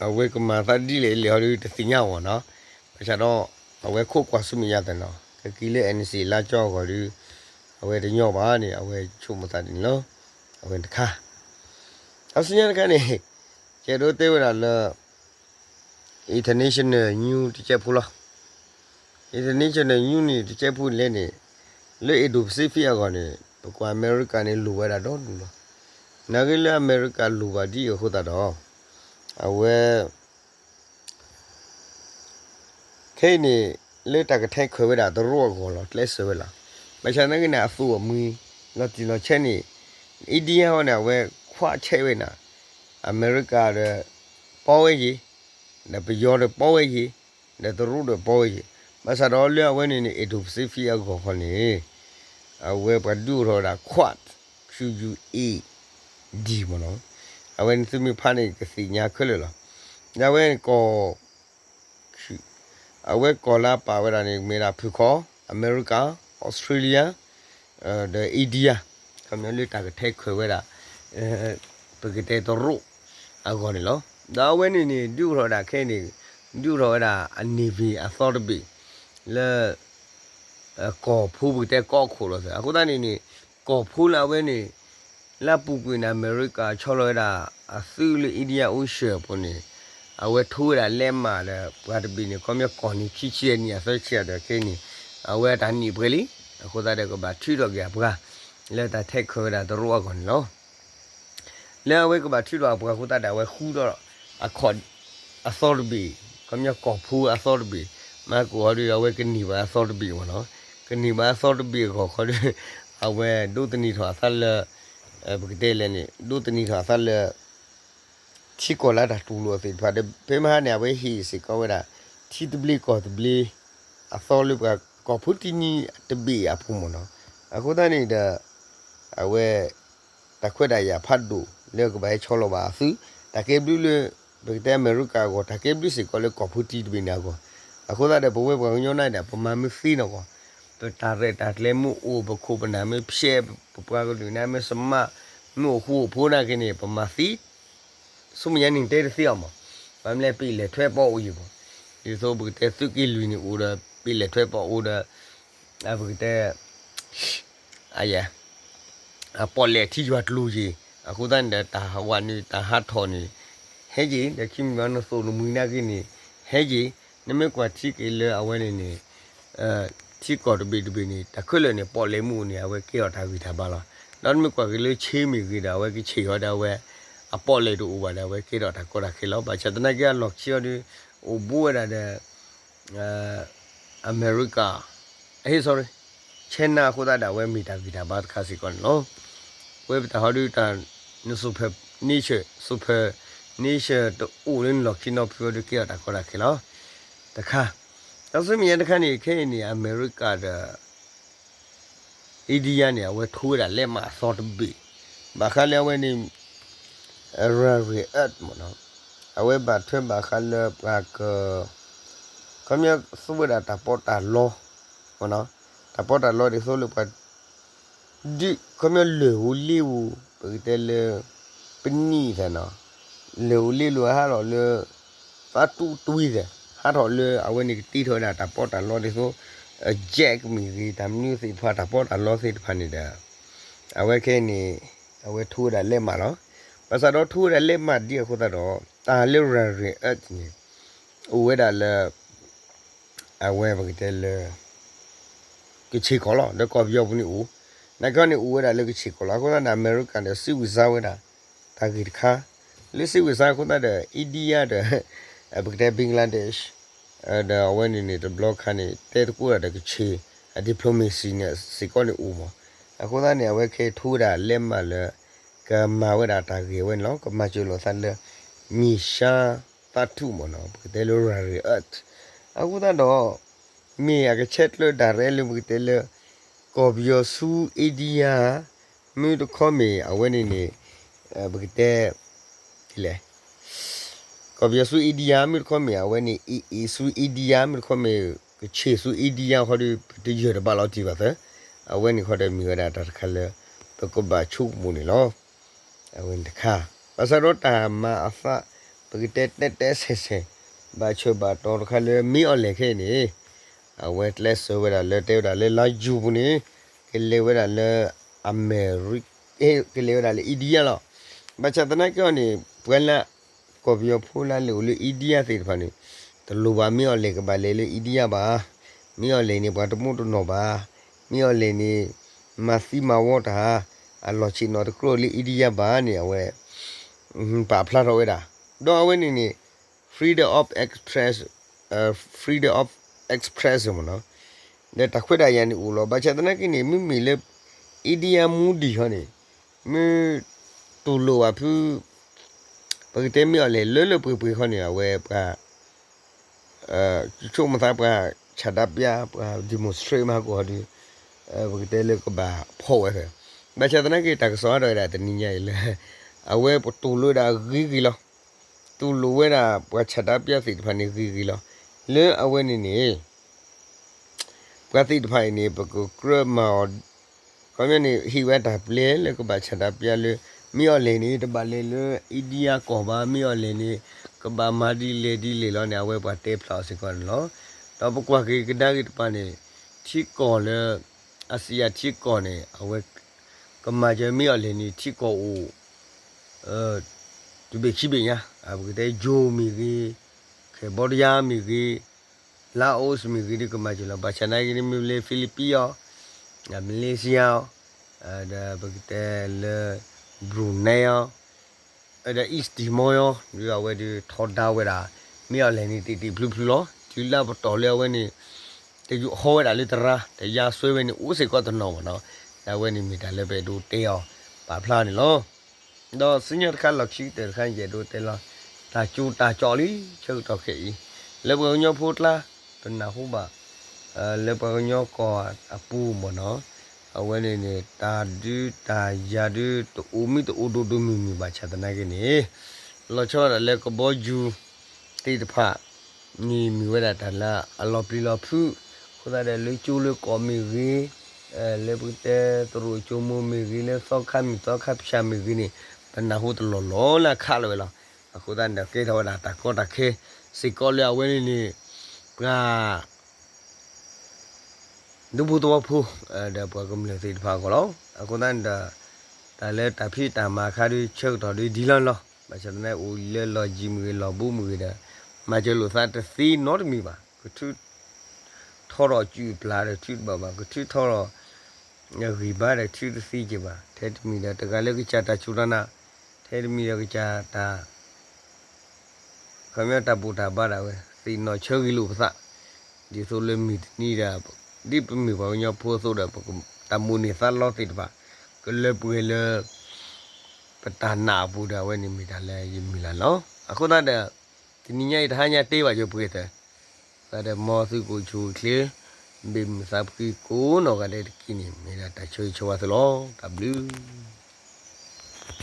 အဝဲကမၤသးဒ်လဲၣ်လဲၣ်ဟီဒုးတသ့ၣ်ညါအီၤနီၤ, ဘၣ်ဆၣ်ဒီး အဝဲခိးကွၢ်ဆူမဲာ်ညါသနီၤ ကက့ၤလၢ NCA လါကၠီအဂီၢ်ဒီး အဝဲတညီဘၣ်န့ၣ် အဝဲဆိကမိၣ်သးဒ်န့ၣ်လီၤ. အဝဲတခါ အဆူညါတခါန့ၣ် ကဲဒိးတဲဝဲဒၣ်လၢ international news တကဲးဖိလီၤ. international news န့ၣ် တကဲးဖိလဲၣ်န့ၣ် လၢ Indo-Pacific အဂီၢ်န့ၣ် ပကွၢ်အမဲရကၤန့ၣ်လိၣ်ဝဲဒၣ်ဒီဒူၣ်လီၤ. နာ်က့လၢအမဲရကၤလိၣ်ဘၣ်ဒ်အဃိသတးဒီး အဝဲ ခဲအံၤန့ၣ် လၢတၢ်ကထဲခွဲးဝဲဒၣ်တရူးအဂီၢ်လီၤ ကျဲးစၢးဝဲလီၤ. ဘၣ်ဆၣ်သနာ်က့န့ၣ် အသိၣ်အမှံ လီၤတံၢ်လီၤဆဲးန့ၣ် India ဟီန့ၣ် အဝဲခွးဆဲးဝဲနၤ အမဲရကၤဒီး ပီဝဲယံၤ, ဒီးပယီၤဒီးပီဝဲယံၤ, ဒီးတရူးဒီးပီဝဲယံၤ, ဘၣ်ဆၣ်ဒီးလၢအဝဲန့ၣ်န့ၣ် Indo-Pacific အဂီၢ်ခီန့ၣ် အဝဲပှၤဒုးအိၣ်ထီၣ်ဝဲဒၣ် Quad, Q U A D မ့ၢ်နီၤ, အဝဲန့ၣ်သုမ့ၢ်ဖးန့ၣ် ကသ့ၣ်ညါခဲလၢာ်လီၤ. ဒီးအဝဲန့ၣ်ကီၢ် အဝဲကီၢ်လၢအပာ်ဝဲဒၣ်န့ၣ် မ့ၢ်ဒၣ်ဖုၣ်ခီ အမဲရကၤ, အီစထြ့လယါ ဒီး India ခီပညီလၢတၢ်ကထဲခွဲးဝဲဒၣ် ပကတဲတရူးအဂီၢ်န့ၣ်လီၤ. ဒီးအဝဲန့ၣ်န့ၣ် ဒုးအိၣ်ထီၣ်ဝဲဒၣ်ခဲအံၤန့ၣ် ဒုးအိၣ်ထီၣ်ဝဲဒၣ်အ navy အသီတဘ့ၣ် လၢ ကီၢ်ဖိပကတဲကီၢ်ခိၣ်လီၤသၢ အဃိသတးန့ၣ်န့ၣ် ကီၢ်ဖိလၢအဝဲန့ၣ် လၢအပူၤကွံာ်န့ၣ် အမဲရကၤဆီလီၤဝဲဒၣ် အသုးလၢ India Ocean အပူၤန့ၣ် အဝဲထိဝဲဒၣ်လဲးမးဒီး ပှၤတဘ့ၣ်န့ၣ် ခီပညီကီၢ်နံၣ်ခံဆံအနံၣ်အသၢဆံဒီးခဲအံၤန့ၣ် အဝဲတၢ်နံၣ်ပှဲၤလံ, အဃိသတးဒီးကဘၣ်ထုးထီၣ်က့ၤအပှၤ လၢတၢ်ထဲခွဲးဝဲဒၣ်တရူးအဂီၢ်န့ၣ်လီၤ. လၢအဝဲကဘၣ်ထုးထီၣ်အပှၤအဃိသတးဒီး အဝဲဃုထီၣ်အခီၣ်အသီတဘ့ၣ်, ခီပညီကီၢ်ဖိအသီတဘ့ၣ်, မၤကိၣ်ဟီဒီး အဝဲကန့ၢ်ဘၣ်အသီတဘ့ၣ်မ့ၢ်နီၤ, ကန့ၢ်ဘၣ်အသီတဘ့ၣ်အဂီၢ်ခီဒီး အဝဲဒိးသန့ၤထီၣ်အသးလၢ ပကတဲလဲၣ်န့ၣ် ဒိးသန့ၤထီၣ်အသးလၢ ထံကီၢ်လၢတၢ်တူၢ်လိာ်အသ့ၣ်တဖၣ်ဒီး ဖဲမဟါန့ၣ် အဝဲဟ့ၣ်စ့ၢ်ကီးဝဲဒၣ် ထံသဘျ့ကီၢ်သဘျ့ အသီလၢပှၤကီၢ်ဖိတံၢ်နံၣ်တဘ့ၣ်အပူၤမ့ၢ်နီၤ, အဃိသတးန့ၣ်ဒီး အဝဲ တၢ်ခွဲးတၢ်ယာ်ဖးဒိၣ်လၢကဘၣ်ဟဲဆီလီၤဘၣ်အသုး, တၢ်ကဲဘျုးလၢ ပကတဲအမဲရကၤအဂီၢ်, တၢ်ကဲဘျုးစ့ၢ်ကီးလၢကီၢ်ဖိတံၢ်တဘ့ၣ်န့ၣ်အဂီၢ်, အဃိသတးဒီး ပဝဲပှၤကညီန့ၣ်ဒီး ပမၤမ့ၢ်သ့နီၢ်ကီၢ်, ပတၢ်ရဲၣ်တၢ်ကျဲၤမ့ၢ်အိၣ်, ပခိၣ်ပနၢ်မ့ၢ်ဖျဲး, ပပှၤကလုာ်န့ၣ်မ့ၢ်စမး, မ့ၢ်အိၣ်ဃူအိၣ်ဖိးနာ်က့န့ၣ် ပမၤသ့ ဆူမဲာ်ညါန့ၣ်တဲတသ့အီၤမး, ဘၣ်မနုၤလဲၣ် ပ့ၣ်လဲၣ်ထွဲပီးအိၣ်ယံၤမး, ဒ်သိးပကတဲသုးက့လွံၢ်န့ၣ်အိၣ်ဒီး ပ့ၣ်လဲၣ်ထွဲပီးအိၣ်ဒီး ပကတဲ အယဲၢ် အပီၣ်လဲၣ်ထံယွၤကျိၤယံၤ, အဃိသတးန့ၣ်ဒီး တၢ်ဟးဝးန့ၣ် တၢ်ဟးထီၣ်န့ၣ် ဟဲယံၤ, ဒီးခံမံၤဘၣ်နသိၣ်နမှံၤနာ်က့န့ၣ် ဟဲယံၤ, နမ့ၢ်ကွၢ်ထံက့ၤလၢအဝဲန့ၣ်န့ၣ် ထံကီၢ်တဘ့ၣ်တဘ့ၣ်န့ၣ် တၢ်ခဲလၢာ်န့ၣ် ပီၣ်လဲၣ်မ့ၢ်အိၣ်န့ၣ် အဝဲကဲထီၣ်တၢ်ဂံၢ်တၢ်ဘါလီၤ. ဒီးနမ့ၢ်ကွၢ်က့ၤလၢဆ့မ့ၢ်ဂ့ၤဒီး အဝဲကဆ့ၣ်ဃီဒီးအဝဲ အပီၣ်လဲၣ်တအိၣ်ဘၣ်ဒီး အဝဲကဲထီၣ်တၢ်ကီတၢ်ခဲလီၤ. ဘၣ်ဆၣ်သနာ်က့အလီၢ်ခံအီၤဒီး အိၣ်ဘူးဝဲဒၣ်ဒီး အမဲရကၤ ဟ့ၣ် sorry, China အဃိသတးဒီး အဝဲမ့ၢ်တၢ်ဂံၢ်တၢ်ဘါတခါစ့ၢ်ကီးန့ၣ်လီၤ. ပဝဲပတၢ်ဟီဒုးတၢ် န super nation, super nation တအိၣ်လၢနလီၢ်ခံနီတဖုအီၤဒီး ကဲထီၣ်တၢ်ကီတၢ်ခဲလီၤ. တခါ, ဒီးဆူမဲာ်ညါတခါန့ၣ် ခဲအံၤန့ၣ် အမဲရကၤဒီး India န့ၣ် အဝဲထိဝဲဒၣ်လဲးမးအသီတဘ့ၣ်, ဘၣ်ဃးလၢအဝဲန့ၣ် rare earth မ့ၢ်နီၤ, အဝဲဘၣ်ထွဲဘၣ်ဃးလၢပှၤက ခီပညီသူဝဲဒၣ်တၢ်ပီးတၢ်လီ မ့ၢ်နီၤ, တၢ်ပီးတၢ်လီဒ်သိးလၢပှၤ ဒုး ခီပညီလၢၢ်ဧိၤလ့ဧိၤ ပကတဲလၢ ပနံၣ်သ့ၣ်နီၤ, လၢၢ်ဧိၤလ့ဧိၤဟးထီၣ်လၢ သးတူၢ်တဝံၤသ့ၣ် ဟးထီၣ်လၢအဝဲန့ၣ်ကတ့ထီၣ်ဝဲဒၣ်တၢ်ပီးတၢ်လီဒ်သိး jet မ့ၢ်ဂ့ၤ တၢ်မနုၤသ့ၣ်တဖၣ် တၢ်ပီးတၢ်လီသ့ၣ်တဖၣ်န့ၣ်ဒီး အဝဲခဲအံၤန့ၣ် အဝဲထိဝဲဒၣ်လဲးမးလီၤ. ဘၣ်ဆၣ်ဒီးထိဝဲဒၣ်လဲးမးဒ်အဃိသတးဒီး တၢ်လၢ rare earth န့ၣ် အိၣ်ဝဲဒၣ်လၢ အဝဲပကတဲလၢ ကဆ့ၣ်ကီၢ်လီၤ. ဒီးကီၢ်ပယီၤပူၤန့ၣ်အိၣ်, နာ်က့န့ၣ်အိၣ်ဝဲဒၣ်လၢကဆ့ၣ်ကီၢ်လီၤ. အဃိသတးဒီး အမဲရကၤဒီးစံးဝံၤစါဝဲဒၣ် တၢ်ဂ့ၢ်တခါ, လၢစံးဝံၤစါအဃိသတးဒီး India ဒီး ပကတဲ Bangladesh ဒီးအဝဲန့ၣ်န့ၣ် တဘျီခါန့ၣ် တဲသကိးတၢ်ဒီးကဆ့ၣ် အ diplomacy န့ၣ်စ့ၢ်ကီးန့ၣ်အိၣ်မး. အဃိသတးန့ၣ် အဝဲခဲအံၤထိဝဲဒၣ်လဲးမးလၢ ကမၤဝဲဒၣ်တၢ်ဂ့ၢ်ဝဲန့ၣ်လီၤ. ကမၤစၢၤလိာ်သးလၢ မြေရှားသတ္တု မ့ၢ်နီၤ, ပကတဲလၢ rare earth အဃိသတးဒီး မ့ၢ်အကဆဲးကျၢဒၣ်ရဲၣ်လၢပကတဲလၢ ကီၢ်ပယီၤဆူ India မ့ၢ်တခီမ့ၢ်အဝဲန့ၣ်န့ၣ် ပကတဲ လဲၣ် ကီၢ်ပယီၤဆူ India မ့ၢ်တခီမ့ၢ် အဝဲန့ၣ် AA ဆူ India မ့ၢ်တခီမ့ၢ် ကဆ့ၣ်ဆူ India ဃီဒီး ပတယၢၢ်တဘၣ်လီၤတံၢ်ဘၣ်သၢ, အဝဲန့ၣ်ဃီဒီးမ့ၢ်ဝဲဒၣ်တၢ်တခါလၢ ပကဘၣ်ဆိကမိၣ်န့ၣ်လီၤ. အဝဲန့ၣ်တခါ, ဘၣ်ဆၣ်ဒီးတၢ်မၤအသး ပ ပကတဲတဲတဲဆဲးဆဲး ဘၣ်ဆၢဘၣ်တီၤတခါလၢမ့ၢ်အီၤလဲၣ်ခဲအံၤန့ၣ် အဝဲကျဲးစၢးဝဲဒၣ်လၢတဲဝဲဒၣ်လၢလါယူၤပူၤန့ၣ် ကလဲၤဝဲဒၣ်လၢ အမဲရက ကလဲၤဝဲဒၣ်လၢ India လီၤ. ဘၣ်ဆၣ်သနာ်က့အီၤန့ၣ် ပှၤလၢ ကီၢ်ပယီၤဖိလၢအလဲၤအိၣ်လၢ India သ့ၣ်တဖၣ်န့ၣ် တလိၣ်ဘၣ်မ့ၢ်အီၤလဲၣ်ကဘၣ်လဲၤလၢ India ဘၣ်. မ့ၢ်အီၤလဲၣ်န့ၣ် ပှၤတမိၣ်တနီၣ်ဘၣ်. မ့ၢ်အီၤလဲၣ်န့ၣ် မၤသံမၤဝီတၢ် အလီၢ်ဆ့ၣ်နီၤတကြၢးလၢ India ဘၣ်န့ၣ် အဝဲ ပာ်ဖျါထီၣ်ဝဲဒၣ်. ဒီးအဝဲန့ၣ်န့ၣ် freedom of express, freedom of expression မ့ၢ်နီၤ, ဒီးတၢ်ခွဲးတၢ်ယာ်န့ၣ်အိၣ်လီၤ. ဘၣ်ဆၣ်သနာ်က့န့ၣ် မ့မ့ၢ်လၢ India မူဒံးခီန့ၣ် မ့ၢ်တူၢ်လိာ်ဘၣ်ဖု ပကတဲမ့ၢ်အီၤလဲၣ် လၢလၢပှဲၤပှဲၤခီန့ၣ် အဝဲပှၤ ဆိကမိၣ်သးပှၤဆန္ဒပြ ပှၤ demonstrate မးဟီၣ်ကဝီၤဒီး ပကတဲလၢကဘၣ်ဖီၣ်ဝဲဖဲ ဘၣ်ဆၣ်သနာ်က့ တၢ်ကစီၣ်အါထီၣ်ဝဲဒၣ်တနံၤညါအံၤလၢ အဝဲပတူၢ်လိာ်ဝဲဒၣ်ဂ့ၤဂ့ၤလီၤ. တူၢ်လိာ်ဝဲဒၣ်ပှၤဆန္ဒပြသ့ၣ်တဖၣ်န့ၣ်ဂ့ၤဂ့ၤလီၤ. လၢအဝဲန့ၣ်န့ၣ် ပှၤသ့ၣ်တဖၣ်အံၤန့ၣ် ပကကြၢးမၤအီၤ ခီပညီန့ၣ် ဟ့ၣ်ဝဲတၢ်ပျဲလၢကဘၣ်ဆန္ဒပြလၢ မ့ၢ်အီၤလဲၣ်န့ၣ် တဘၣ်လဲၤလၢ India ကီၢ်ဘၣ်, မ့ၢ်အီၤလဲၣ်န့ၣ် ကဘၣ်မၤဒ်လဲၣ်ဒ်လဲၣ်လီၤန့ၣ် အဝဲပှၤတဲဖျါအီၤစ့ၢ်ကီးန့ၣ်လီၤ. ဒီးပကွၢ်က့ၤကဒါက့ၤတပၤန့ၣ် ထံကီၢ်လၢ အစံးယၤထံကီၢ်န့ၣ် အဝဲ ကမၤစၢၤမ့ၢ်အီၤလဲၣ်န့ၣ် ထံကီၢ်အိၣ် တဘ့ၣ်ခံဘ့ၣ်ညါ, ပကတဲ ယိၤမ့ၢ်ဂ့ၤ, Cambodia မ့ၢ်ဂ့ၤ, Laos မ့ၢ်ဂ့ၤ ဒ်ကမၤစၢၤလီၤ. ဘၣ်ဆၣ်နာ်က့န့ၣ် မ့ၢ်လၢ Philippines အီၤ, Malaysia အီၤ, ဒီးပကတဲလၢ Brunei အီၤ, ဒီး East Timor အီၤ, ဒ်အဝဲဒ်ထီဒါဝဲဒၣ် မ့ၢ်အီၤလဲၣ်န့ၣ် တံၢ်တံၢ်ဖျုးဖျုးလီၤ. တုၤလၢပတီၢ်လၢအဝဲန့ၣ် တယူးဟီဝဲဒၣ်လၢတရါ တယါစွဲဝဲန့ၣ် အိၣ်စ့ၢ်ကီးတနီၤမ့ၢ်နီၤ, ဒီးအဝဲန့ၣ်မ့ၢ်တၢ်လၢပအဲၣ်ဒိးတဲအီၤ ပာ်ဖျါန့ၣ်လီၤ. ဒီးဆူညါတခါလီၢ်ခံကတၢၢ်တခါ ယအဲၣ်ဒိးတဲလီၤ တၢ်ကၠိတၢ်ကၠီလံ ဆၢကတီၢ်ခဲအံၤ လၢပှၤကညီဖိကျါ ပနၢ်ဟူဘၣ် လၢပှၤကညီကီၢ်အပူၤမ့ၢ်နီၤ, အဝဲန့ၣ်န့ၣ် တၢ်ဒုးတၢ်ယၤဒုး တအိၣ်မံတအိၣ်ဒိၣ်ဒိၣ်မုၢ်မုၢ်ဘၣ်ဆၣ်သနာ်က့န့ၣ် လီၤဆီဒၣ်တၢ်လၢကဘီယူၤသ့ၣ်တဖၣ် န့ၣ်မ့ၢ်ဝဲဒၣ်တၢ်လၢအလီၤပျံၤလီၤဖုး, အဃိသတးဒီးလၢကၠိလၢကီၢ်မ့ၢ်ဂ့ၤ, လၢပကတဲသရိာ်ကၠိမိၢ်မ့ၢ်ဂ့ၤ, လၢသီခါမုၢ်သီခါဖၠၣ်မ့ၢ်ဂ့ၤန့ၣ် ပနၢ်ဟူတလီၢ်လီၢ်လၢအခးလီၤဝဲလီၤ. အဃိသတးန့ၣ်ဒီး ကဲထီၣ်ဝဲဒၣ်တၢ်ကီတၢ်ခဲ စ့ၢ်ကီးလၢအဝဲန့ၣ်န့ၣ် ပှၤ ဒူဖိသဝီဖိ ဒီးပှၤကမျၢၢ်သ့ၣ်တဖၣ်အဂီၢ်လီၤ. အဃိသတးန့ၣ်ဒီး တၢ်လၢတၢ်ဖံးတၢ်မၤအခါဒုး ဆၢကတီၢ်ဒုးဒ်လီၤလီၤ. ဘၣ်ဆၣ်သနာ်က့ အိၣ်လၢလီၢ်ယံၤမ့ၢ်ဂ့ၤ လီၢ်ဘူးမ့ၢ်ဂ့ၤဒီး မၤစၢၤလိာ်သးတသ့နီတမံၤဘၣ်. ကထုးထီထီၣ်စုၣ်ပျၢ်ဒီးထုတဘၣ်ဘၣ်, ကထုးထီထီၣ် ဂံၢ်ဘါဒီးထုတသ့က့ၤဘၣ်. ထဲတမံၤဒီးတဂၤလၢကစၢ်တၢ်စူၢ်တၢ်နာ်, ထဲတမံၤဒီးကစၢ်တၢ် ခီပညီတၢ်ဘူၣ်တၢ်ဘါဒၣ်ဝဲ သ့ၣ်နီၣ်ဆၢဂ့ၤလိာ်ပသး, ဒ်သိးလၢမုၢ်တနံၤဒီး ဒ်ပမ့ၢ်ပှၤကညီဖိအသိးဒီး တၢ်မိၣ်န့ၢ်သးလီသ့ၣ်တဖၣ် ကလၢပှဲၤလၢ ပတၢ်နာ်အပူၤဒီး အဝဲန့ၣ်မ့ၢ်တၢ်လၢယမုၢ်လၢ်လီၤ. အဃိသတးဒီး တနံၤညါအံၤတဟါညါတ့ဘၣ်ယပှဲၤသၢ သတးဒီးမ်သုကအိၣ်ဆူၣ်အိၣ်ချ့ ဘၣ်မုာ်သးဖှံကိးနီၢ်ဂၤဒဲးတက့ၢ်န့ၣ် မ့ၢ်ဒၣ်တၢ်ဆၢဂ့ၤဆၢဝါသုလီၤ. တၢ်ဘျုး